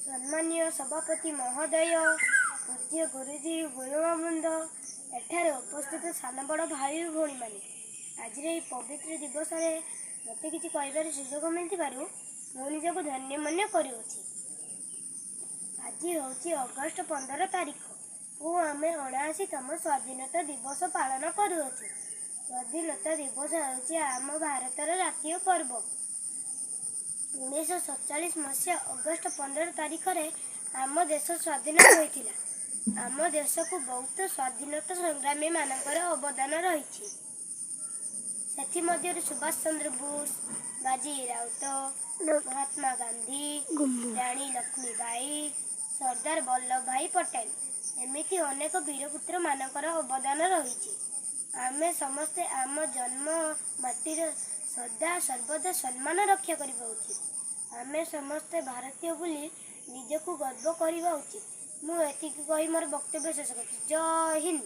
ସମ୍ମାନୀୟ ସଭାପତି ମହୋଦୟ, ପୂଜ୍ୟ ଗୁରୁଜୀ, ଗୁରୁମା ବୃନ୍ଦ, ଏଠାରେ ଉପସ୍ଥିତ ସାନ ବଡ଼ ଭାଇ ଭଉଣୀମାନେ, ଆଜିର ଏହି ପବିତ୍ର ଦିବସରେ ମୋତେ କିଛି କହିବାର ସୁଯୋଗ ମିଳିଥିବାରୁ ମୁଁ ନିଜକୁ ଧନ୍ୟ ମନେ କରୁଅଛି। ଆଜି ହେଉଛି ଅଗଷ୍ଟ 15 ତାରିଖ ଓ ଆମେ 79ତମ ସ୍ୱାଧୀନତା ଦିବସ ପାଳନ କରୁଅଛୁ। ସ୍ୱାଧୀନତା ଦିବସ ହେଉଛି ଆମ ଭାରତର ଜାତୀୟ ପର୍ବ। 1947 ମସିହା ଅଗଷ୍ଟ 15 ତାରିଖରେ ଆମ ଦେଶ ସ୍ୱାଧୀନ ହୋଇଥିଲା। ଆମ ଦେଶକୁ ବହୁତ ସ୍ୱାଧୀନତା ସଂଗ୍ରାମୀମାନଙ୍କର ଅବଦାନ ରହିଛି। ସେଥିମଧ୍ୟରୁ ସୁଭାଷ ଚନ୍ଦ୍ର ବୋଷ, ବାଜି ରାଉତ, ମହାତ୍ମା ଗାନ୍ଧୀ, ରାଣୀ ଲକ୍ଷ୍ମୀବାଇ, ସର୍ଦ୍ଦାର ବଲ୍ଲଭ ଭାଇ ପଟେଲ, ଏମିତି ଅନେକ ବୀରପୁତ୍ରମାନଙ୍କର ଅବଦାନ ରହିଛି। ଆମେ ସମସ୍ତେ ଆମ ଜନ୍ମ ମାଟିର ସଦା ସର୍ବଦା ସମ୍ମାନ ରକ୍ଷା କରିବା ଉଚିତ। ଆମେ ସମସ୍ତେ ଭାରତୀୟ ବୋଲି ନିଜକୁ ଗର୍ବ କରିବା ଉଚିତ। ମୁଁ ଏତିକି କହି ମୋର ବକ୍ତବ୍ୟ ଶେଷ କରୁଛି। ଜୟ ହିନ୍ଦ।